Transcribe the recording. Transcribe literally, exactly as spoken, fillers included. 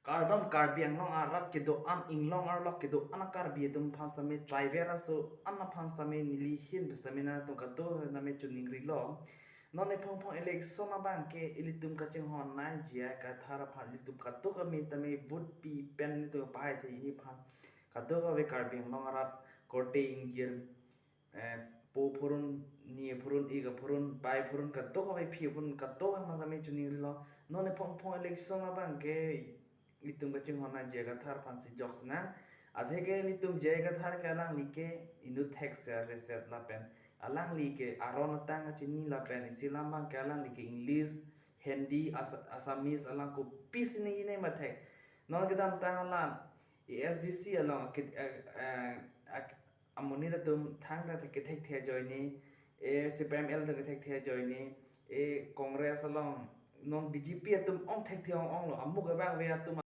Kardom Karbi Anglong arat kedo-an, inglong arlo kedo-an a-Karbi atum aphan sitame, tribal aso an aphan sitame, neli ahin pen sitame nangtum kadokave sitame choningrilo. Non ephong ephong election abang ke ilitum kachinghon nai J I Kathar aphan ilitum kadokave sitame vote pi pen ilitum pahai the, ili aphan kadokave Karbi Anglong arat korte ingjir, eh, po phurun, ni phurun, ik aphurun, pai phurun, kadokave, phi aphurun, kadokave aphan sitame choningrilo. Non ephong ephong election abang ke ilitum kachinghon nai J I Kathar aphan si joksinang. Atheke ilitum J I Kathar ke alangli ke inut thekser reset lapen alangli ke aron atang kachini lapen isi alam abang ke alangli ke English, Hindi, As-, Assamese alam kopisi ningje nai mathek. Non kedamtang alam A S D C along akit-, eh, eh, ak-, amonit atum thangta thekthe ajoine, eh, C P I M L atum thekthe ajoine, eh, Congress along, non B J P atum ong thekthe ong-onglo, amuk abang ave atum